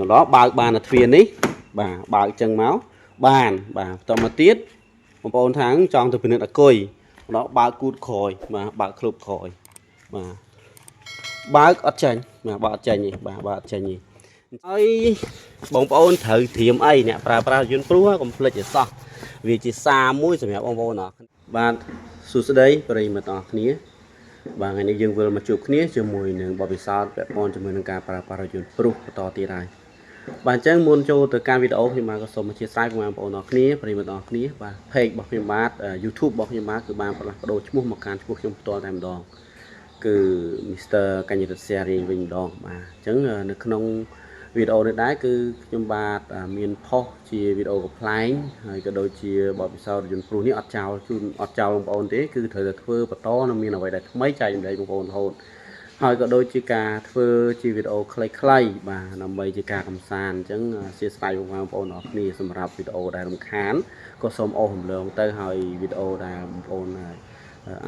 ម្ដងបើកបានតែទ្វារនេះបាទបើកចឹងមកបានបាទបន្តមកទៀតបងប្អូនថាងចង់ទៅពិនិត្យអាគុយម្ដងបើកគូតក្រោយបាទបើកក្លុបក្រោយបាទបើកអត់ចាញ់បាទបើកអត់ចាញ់ទេបាទបើកអត់ចាញ់ទេហើយបងប្អូនត្រូវត្រៀមអីអ្នកប្រើប្រាស់យន្តព្រុសកុំភ្លេចឲ្យសោះវាជាសារមួយសម្រាប់បងប្អូនអរបាទសួស្តីប្រិយមិត្តអរគ្នា បាទថ្ងៃនេះយើងវិលមកជួបគ្នាជាមួយនឹងបទពិសោធន៍ពាក់ព័ន្ធជាមួយនឹងការប្រើប្រាស់រថយន្តព្រុសបន្តទៀតហើយបាទអញ្ចឹងមុនចូលទៅការវីដេអូខ្ញុំបាទក៏សូមអធិស្ឋានបងប្អូនអរគ្នាប្រិយមិត្តអរគ្នាបាទ page របស់ខ្ញុំបាទ YouTube របស់ខ្ញុំបាទគឺបានផ្លាស់ប្ដូរឈ្មោះមកកាន់ឈ្មោះខ្ញុំផ្ទាល់តែម្ដងគឺ Mr. កញ្ញរិទ្ធ Sharing វិញម្ដងបាទអញ្ចឹងនៅក្នុងវីដេអូនេះដែរគឺខ្ញុំបាទមានផុសជាវីដេអូកំ pl ែងហើយក៏ដូចជាបទពិសោធន៍រថយន្តព្រុសនេះអត់ចោលជូនអត់ចោលបងប្អូនទេគឺត្រូវតែធ្វើបន្តនិងមានអ្វីដែលថ្មីចែករំលែកបងប្អូនរហូតហើយក៏ដូចជាការធ្វើជាវីដេអូខ្លីៗបាទដើម្បីជាការកំសាន្តអញ្ចឹងអធិស្ឋានបងប្អូនអរគ្នាសម្រាប់វីដេអូដែលរំខានក៏សូមអូសរំលងទៅហើយវីដេអូដែលបងប្អូន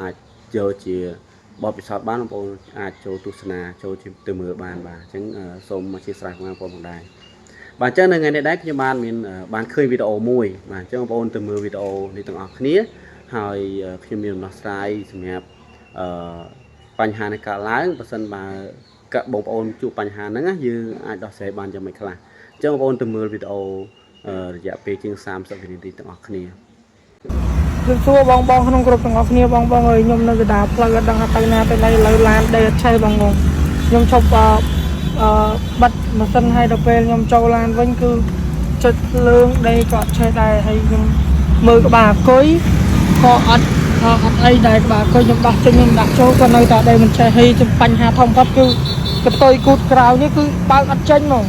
អាចយកជាបទពិសោធន៍បានបងប្អូនអាចចូលទស្សនាចូលទៅមើលបានបាទអញ្ចឹងសូមអធិស្ឋានបងប្អូនផងដែរបាទអញ្ចឹងនៅថ្ងៃនេះដែរខ្ញុំបានមានបានឃើញវីដេអូមួយបាទអញ្ចឹងបងប្អូនទៅមើលវីដេអូនេះទាំងអស់គ្នាហើយខ្ញុំមានដំណោះស្រាយសម្រាប់អឺបញ្ហានេះកើតឡើងបើសិនបើកបងប្អូនជួបបញ្ហាហ្នឹងណាយើងអាចដោះស្រាយបានយ៉ាងម៉េចខ្លះអញ្ចឹងបងប្អូនទៅមើលវីដេអូរយៈពេលជាង30វិនាទីទាំងអស់គ្នា គឺសួរបងបងក្នុងក្រុមទាំងអស់គ្នាបងបងអើយខ្ញុំនៅកណ្ដាលផ្លូវអត់ដឹងថាទៅណាទៅណីឥឡូវឡានដេកអត់ឆេះបងបងខ្ញុំឈប់អឺអឺបិទម៉ាស៊ីនឲ្យដល់ពេលខ្ញុំចូលឡានវិញគឺចុចភ្លើងដេកក៏អត់ឆេះដែរហើយខ្ញុំមើលក្បាលអាគុយក៏អត់អត់អីដែរក្បាលអាគុយខ្ញុំដោះចេញខ្ញុំដាក់ចូលក៏នៅតែដេកមិនឆេះហើយបញ្ហាធំផុតគឺកតុយគូតក្រៅនេះគឺបើកអត់ចេញហ្មង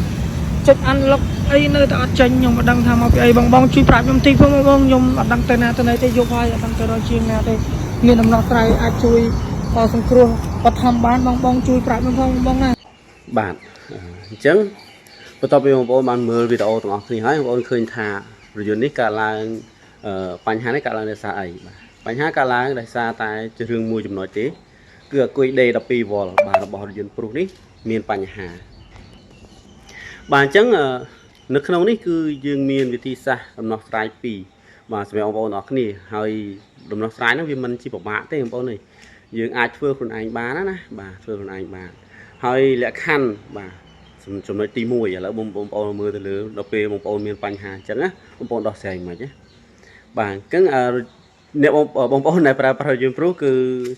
ចុច unlock អីនៅតែអត់ចេញខ្ញុំមិនដឹងថាមកពីអីបងបងជួយប្រាប់ខ្ញុំតិចផងបងបងខ្ញុំអត់ដឹងទៅណាទៅណីទេយប់ហើយអត់ដឹងទៅរកជាងណាទេមានដំណោះស្រាយអាចជួយសង្គ្រោះបឋមបានបងបងជួយប្រាប់ខ្ញុំផងបងណា បាទអញ្ចឹងបន្ទាប់ពីបងប្អូនបានមើលវីដេអូទាំងអស់គ្នាហើយបងប្អូនឃើញថារថយន្តនេះកើតឡើងបញ្ហានេះកើតឡើងដោយសារអីបាទបញ្ហាកើតឡើងដោយសារតែជារឿងមួយចំណុចទេគឺអាគុយ D12 V បាទរបស់រថយន្តព្រុសនេះមានបញ្ហាបាទអញ្ចឹងនៅក្នុងនេះគឺយើងមានវិធីសាស្ត្រដំណោះស្រាយពីរបាទសម្រាប់បងប្អូនអរគ្នាហើយដំណោះស្រាយហ្នឹងវាមិនជាពិបាកទេបងប្អូននេះយើងអាចធ្វើខ្លួនឯងបានណាបាទធ្វើខ្លួនឯងបានហើយលក្ខខណ្ឌបាទចំណុចទី1ឥឡូវបងប្អូនមើលទៅលើដល់ពេលបងប្អូនមានបញ្ហាអញ្ចឹងណាបងប្អូនដោះស្រាយមិនណាបាទអញ្ចឹងអ្នកបងប្អូនដែលប្រើប្រាស់យន្តព្រុសគឺ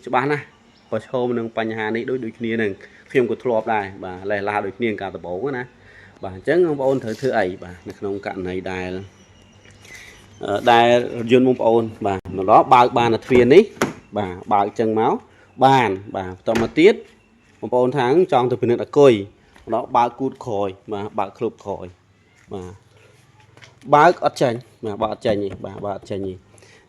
ច្បាស់ណាស់ប្រឈមនឹងបញ្ហានេះដូចដូចគ្នានឹងខ្ញុំក៏ធ្លាប់ដែរបាទលេះឡាដូចគ្នាកាលដំបូងណាបាទអញ្ចឹងបងប្អូនត្រូវធ្វើអីបាទនៅក្នុងករណីដែលដែលរថយន្តបងប្អូនបាទម្ដងបើកបានតែទ្វារនេះបាទបើកចឹងមកបានបាទបន្តមកទៀតបងប្អូនថាងចង់ទៅពិនិត្យអាគុយម្ដងបើកគូតក្រោយបាទបើកក្លុបក្រោយបាទបើកអត់ចាញ់បាទបើកអត់ចាញ់ទេបាទបើកអត់ចាញ់ទេ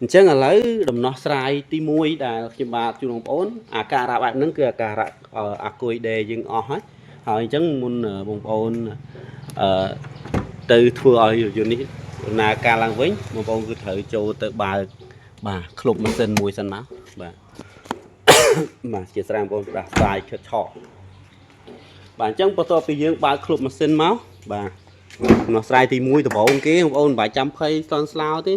អញ្ចឹងឥឡូវដំណោះស្រាយទី1ដែលខ្ញុំបាទជូនបងប្អូនអាការៈបែបហ្នឹងគឺអាការៈអាគុយដេយើងអស់ហើយហើយអញ្ចឹងមុនបងប្អូនអឺទៅធ្វើឲ្យរថយន្តនេះដំណើរការឡើងវិញបងប្អូនគឺត្រូវចូលទៅបើកបាទក្លុបម៉ាស៊ីនមួយសិនមកបាទ បាទជាស្រ័យបងប្អូនផ្ដាសាយឈិតឆក់បាទអញ្ចឹងបន្ទាប់ពីយើងបើកក្លុបម៉ាស៊ីនមកបាទដំណោះស្រាយទី1ដំបូងគេបងប្អូនមិនបាច់ចាំភ័យស្លន់ស្លោទេ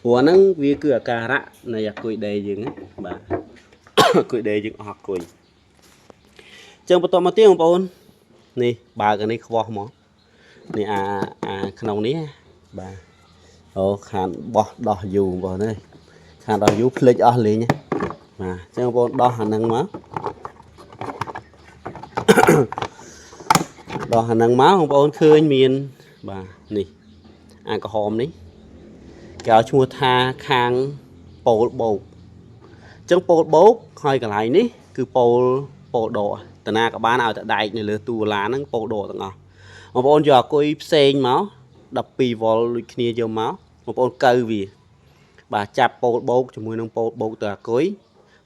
ព្រោះអាហ្នឹងវាគឺអាការៈនៃអាគុយដេយើងណាបាទ អាគុយដេយើងអស់អាគុយអញ្ចឹងបន្ទាប់មកទៀតបងប្អូននេះបើកអានេះខ្វោះមកនេះអាអាក្នុងនេះណាបាទអូខានបោះដោះយូរបងប្អូនអើយខានដោះយូរភ្លេចអស់លេងណាបាទអញ្ចឹងបងប្អូនដោះអាហ្នឹងមក ដោះអាហ្នឹងមកបងប្អូនឃើញមានបាទនេះអាក្រហមនេះគេឲ្យឈ្មោះថាខាងប៉ូលបោកអញ្ចឹងប៉ូលបោកហើយកន្លែងនេះគឺប៉ូលប៉ូលដកតាណាក៏បានឲ្យតែដែកនៅលើតួឡានហ្នឹងប៉ូលដកទាំងអស់បងប្អូនយកអាគុយផ្សេងមក12វ៉ុលដូចគ្នាយកមកបងប្អូនកៅវាបាទចាប់ប៉ូលបោកជាមួយនឹងប៉ូលបោកទៅអាគុយ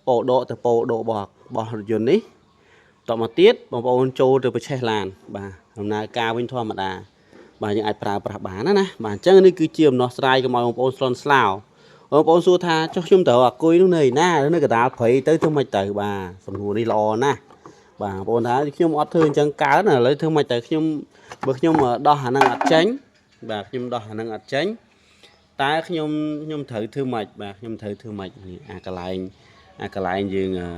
ប៉ូលដកទៅប៉ូលដករបស់របស់រថយន្តនេះ តមកទៀតបងប្អូនចូលទៅប្រឆេះឡានបាទដំណើរការវិញធម្មតាបាទយើងអាចប្រើប្រាស់បានណាណាបាទអញ្ចឹងនេះគឺជាដំណោះស្រាយកុំឲ្យបងប្អូនស្លន់ស្លោបងប្អូនសួរថាចុះខ្ញុំត្រូវអាគុយនោះនៅឯណានៅកណ្ដាលព្រៃទៅធ្វើម៉េចទៅបាទសំណួរនេះល្អណាស់ បាទបងប្អូនថាខ្ញុំអត់ធ្វើអញ្ចឹងកើតណាឥឡូវធ្វើមិនតែខ្ញុំបើខ្ញុំដោះអាហ្នឹងអត់ចេញបាទខ្ញុំដោះអាហ្នឹងអត់ចេញតើខ្ញុំខ្ញុំត្រូវធ្វើម៉េចបាទខ្ញុំត្រូវធ្វើម៉េចនេះអាកន្លែងអាកន្លែងយើងអឺ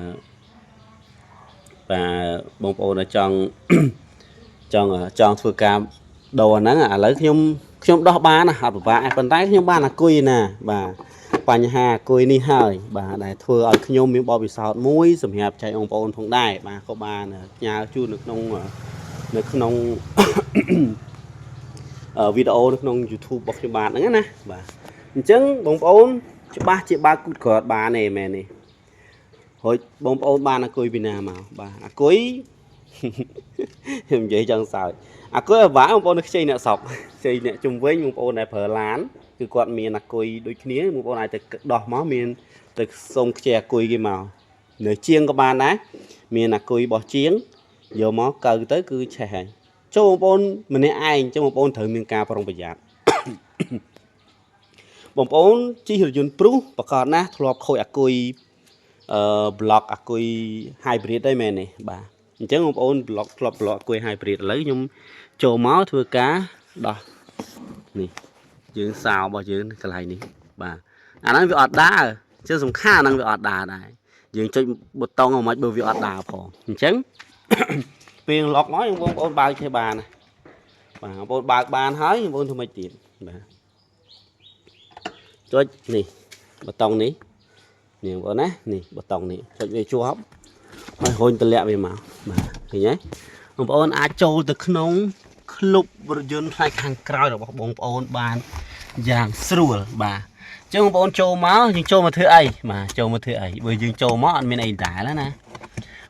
បាទបងប្អូនដែលចង់ ចង់ចង់ធ្វើការដូរអាហ្នឹងឥឡូវខ្ញុំខ្ញុំដោះបានណាអត់ពិបាកទេប៉ុន្តែខ្ញុំបានអាគុយណាបាទបញ្ហាអាគុយនេះហើយបាទដែលធ្វើឲ្យខ្ញុំមានបទពិសោធន៍មួយសម្រាប់ចែកបងប្អូនផងដែរបាទក៏បានផ្ញើជូននៅក្នុងនៅក្នុង វីដេអូនៅក្នុង YouTube របស់ខ្ញុំបាទហ្នឹងណាបាទអញ្ចឹងបងប្អូនច្បាស់ជាបើកគូតក្រោតបានទេមែនទេរួចបងប្អូនបានអាគុយពីណាមកបាទអាគុយ ខ្ញុំនិយាយចង់សើចអាគុយអាវ៉ាបងប្អូនខ្ចីអ្នកស្រុកខ្ចីអ្នកជំវិញបងប្អូនដែលប្រើឡានគឺគាត់មានអាគុយដូចគ្នាបងប្អូនអាចទៅដោះមកមានទៅសុំខ្ចីអាគុយគេមកនៅជាងក៏បានដែរមានអាគុយរបស់ជាងយកមកកៅទៅគឺឆេះហើយចូលបងប្អូនម្នាក់ឯងចឹងបងប្អូនត្រូវមានការប្រុងប្រយ័ត្ន បងប្អូនជិះរថយន្តព្រុសប្រកាសណាស់ធ្លាប់ខូចអាគុយអឺប្លុកអាគុយ hybrid ដែរមែនទេបាទអញ្ចឹងបងប្អូនប្លុកធ្លាប់ប្លុកអាគុយ hybrid ឥឡូវខ្ញុំចូលមកធ្វើការដោះនេះយើងសោរបស់យើងកន្លែងនេះបាទអាហ្នឹងវាអត់ដើរអញ្ចឹងសំខាន់អាហ្នឹងវាអត់ដើរដែរយើងចុចប៊ូតុងឲ្យមិនបើវាអត់ដើរផងអញ្ចឹង ពេលឡុកមកបងប្អូនបើកចេះបានណាបាទបងប្អូនបើកបានហើយបងប្អូនធ្វើម៉េចទៀតបាទចុចនេះប៊ូតុងនេះនេះបងប្អូនណានេះប៊ូតុងនេះចុចវាជាប់ហើយរុញតម្លាក់វាមកបាទឃើញទេបងប្អូនអាចចូលទៅក្នុងក្លុបរថយន្តផ្នែកខាងក្រោយរបស់បងប្អូនបានយ៉ាងស្រួលបាទអញ្ចឹងបងប្អូនចូលមកយើងចូលមកធ្វើអីបាទចូលមកធ្វើអីបើយើងចូលមកអត់មានអីដែរណា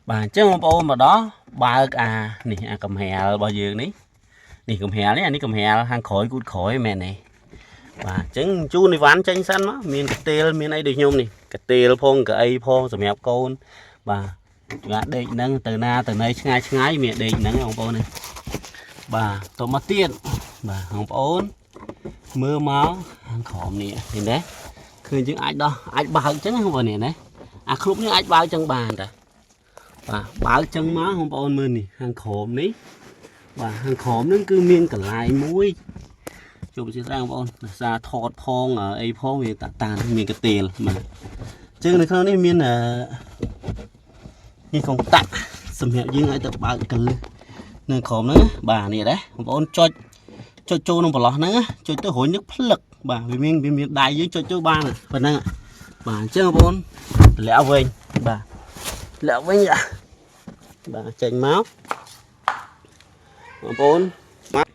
បាទអញ្ចឹងបងប្អូនមកដល់បើកអានេះអាកំហែលរបស់យើងនេះនេះកំហែលនេះអានេះកំហែលខាងក្រោយគូតក្រោយមែនទេបាទអញ្ចឹងជូនអីវ៉ាន់ចេញសិនមកមានកតេលមានអីដូចខ្ញុំនេះកតេលផងកៅអីផងសម្រាប់កូនបាទងាដេកហ្នឹងទៅណាទៅណីឆ្ងាយឆ្ងាយមានដេកហ្នឹងបងប្អូននេះបាទតមកទៀតបាទបងប្អូនមើលមកខាងក្រោមនេះឃើញទេឃើញយើងអាចដោះអាចបើកអញ្ចឹងណាបងប្អូននេះណាអាគ្រប់នេះអាចបើកអញ្ចឹងបានតាបាទបើកអញ្ចឹងមកបងប្អូនមើលនេះខាងក្រោមនេះបាទខាងក្រោមហ្នឹងគឺមានកន្លែងមួយ ជួបជាស្ដាយបងប្អូនដោយសារថតផងអីផងវាតាតាមានកតេលបាទអញ្ចឹងនៅក្នុងនេះមានអឺនេះកុងតាក់សម្រាប់យើងឲ្យទៅបើកកលឹះនៅក្រោមហ្នឹងណាបាទនេះដែរបងប្អូនចុចចុចចូលក្នុងប្រឡោះហ្នឹងណាចុចទៅរុញនឹកផ្លឹកបាទវាមានវាមានដៃយើងចុចចូលបានប៉ុណ្ណឹងបាទអញ្ចឹងបងប្អូនតម្លាក់វិញបាទតម្លាក់វិញយ៉ាបាទចេញមកបងប្អូនបាទ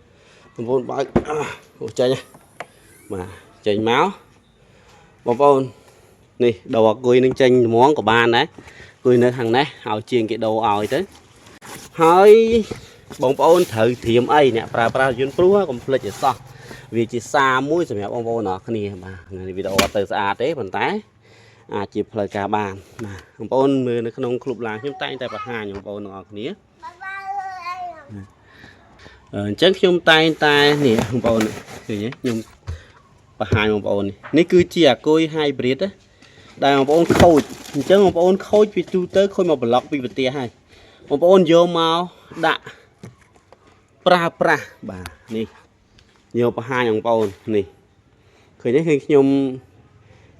បងប្អូនបើកអូចេញហើយបាទចេញមកបងប្អូននេះដូរអាគុយនឹងចេញត្មងក៏បានដែរគួយនៅខាងនេះឲ្យជាងគេដូរឲ្យទៅហើយបងប្អូនត្រូវត្រៀមអីអ្នកប្រើប្រាស់យន្តព្រុសកុំភ្លេចឲ្យសោះវាជាសារមួយសម្រាប់បងប្អូនអរគ្នាបាទថ្ងៃនេះវីដេអូអត់ទៅស្អាតទេប៉ុន្តែអាចជាផ្លូវការបានបាទបងប្អូនមើលនៅក្នុងក្លុបឡានខ្ញុំតែងតែបង្ហាញបងប្អូនទាំងអស់គ្នាអញ្ចឹងខ្ញុំតែងតែនេះបងប្អូនឃើញទេខ្ញុំបង្ហាញបងប្អូននេះនេះគឺជាអាគុយ hybrid ណាដែលបងប្អូនខូចអញ្ចឹងបងប្អូនខូចពីទូទៅខូចមកប្លុកពីប្រទេសហើយបងប្អូនយកមកដាក់ប្រើប្រាស់បាទនេះយកបង្ហាញបងប្អូននេះឃើញទេឃើញខ្ញុំ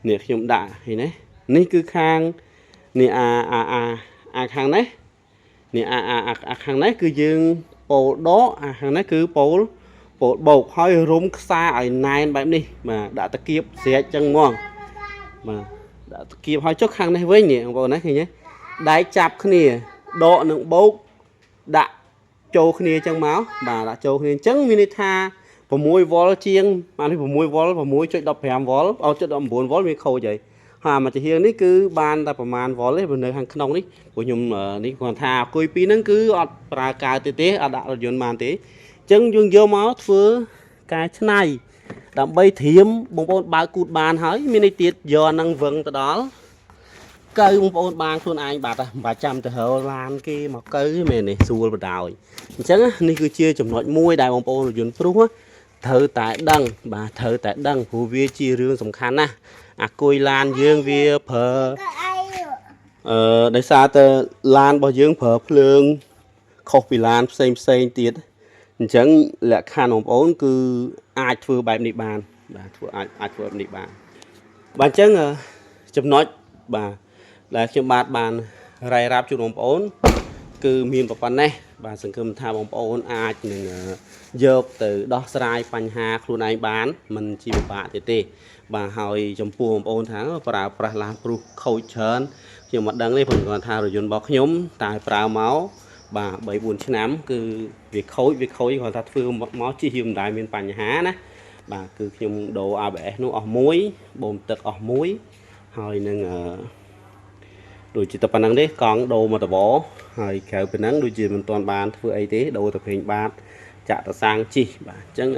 នេះខ្ញុំដាក់ឃើញទេនេះគឺខាងនេះអាអាអាអាខាងនេះនេះអាអាអាខាងនេះគឺយើងពោលដកអាខាងនេះគឺពោលពោលបោកហើយរុំខ្សែឲ្យណែនបែបនេះបាទដាក់តាគៀបស្រែកចឹងហ្មងបាទដាក់តាគៀបហើយចុះខាងនេះវិញនេះបងប្អូនណាឃើញទេដែកចាប់គ្នាដកនិងបោកដាក់ចូលគ្នាចឹងមកបាទដាក់ចូលគ្នាអញ្ចឹងមានន័យថា6វ៉ុលជាងអានេះ6វ៉ុល6.15វ៉ុលអត់19វ៉ុលវាខូចហើយហើយមកជាហៀងនេះគឺបានតែប្រមាណវ៉ុលទេព្រោះនៅខាងក្នុងនេះព្រោះខ្ញុំនេះគាត់ថាអង្គុយពីរហ្នឹងគឺអត់ប្រើការទេទេអត់ដាក់រថយន្តបានទេអញ្ចឹងយើងយកមកធ្វើការច្នៃដើម្បីត្រៀមបងប្អូនបើកគូតបានហើយមានន័យទៀតយកអាហ្នឹងវឹងទៅដល់កៅបងប្អូនបានខ្លួនឯងបាត់ហ่ะមិនបាច់ចាំទៅរកឡានគេមកកៅទេមែនទេស្រួលបដ ாய் អញ្ចឹងនេះគឺជាចំណុចមួយដែលបងប្អូនរថយន្តព្រុសត្រូវតែដឹងបាទត្រូវតែដឹងព្រោះវាជារឿងសំខាន់ណាស់អាគុយឡានយើងវាប្រើ ដោយសារតែឡានរបស់យើងប្រើភ្លើងខុសពីឡានផ្សេងផ្សេងទៀតអញ្ចឹងលក្ខខណ្ឌបងប្អូនគឺអាចធ្វើបែបនេះបានបាទធ្វើអាចអាចធ្វើបែបនេះបានបាទអញ្ចឹងចំណុចបាទដែលខ្ញុំបាទបានរាយរាប់ជូនបងប្អូន គឺមានប៉ុណ្ណេះបាទសង្ឃឹមថាបងប្អូនអាចនឹងយកទៅដោះស្រាយបញ្ហាខ្លួនឯងបានមិនជាពិបាកទេទេបាទហើយចំពោះបងប្អូនថាប្រើប្រាស់ឡានព្រុសខូចច្រើនខ្ញុំមិនដឹងទេព្រោះគាត់ថារថយន្តរបស់ខ្ញុំតែប្រើមកបាទ3 4ឆ្នាំគឺវាខូចវាខូចគាត់ថាធ្វើមកជិះវាមិនដែលមានបញ្ហាណាបាទគឺខ្ញុំដូរ ABS នោះអស់មួយបូមទឹកអស់មួយហើយនឹងអឺ ដូចជាតែប៉ុណ្្នឹងទេកង់ដូរមកតបហើយក្រៅពីហ្នឹងដូចជាមិនទាន់បានធ្វើអីទេដូរតែប្រេងបាតចាក់តសាងជីបាទអញ្ចឹង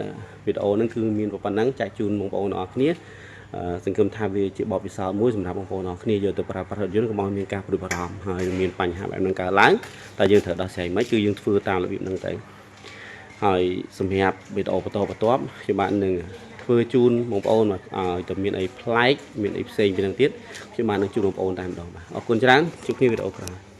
វីដេអូហ្នឹងគឺមានប៉ុណ្្នឹងចែកជូនបងប្អូនអរគ្នាសង្ឃឹមថាវាជាបទពិសោធន៍មួយសម្រាប់បងប្អូនអរគ្នាយកទៅប្រើប្រាស់រថយន្តកុំឲ្យមានការព្រួយបារម្ភហើយមានបញ្ហាបែបហ្នឹងកើតឡើងតែយើងត្រូវដោះស្រាយមិនគឺយើងធ្វើតាមរបៀបហ្នឹងទៅហើយសម្រាប់វីដេអូបន្តបន្ទាប់ខ្ញុំបាទនឹងធ្វើជូនបងប្អូនមកឲ្យតែមានអីប្លែកមានអីផ្សេងពីហ្នឹងទៀតខ្ញុំបាទនឹងជូនបងប្អូនតែម្ដងបាទអរគុណច្រើនជួបគ្នាវីដេអូក្រោយ។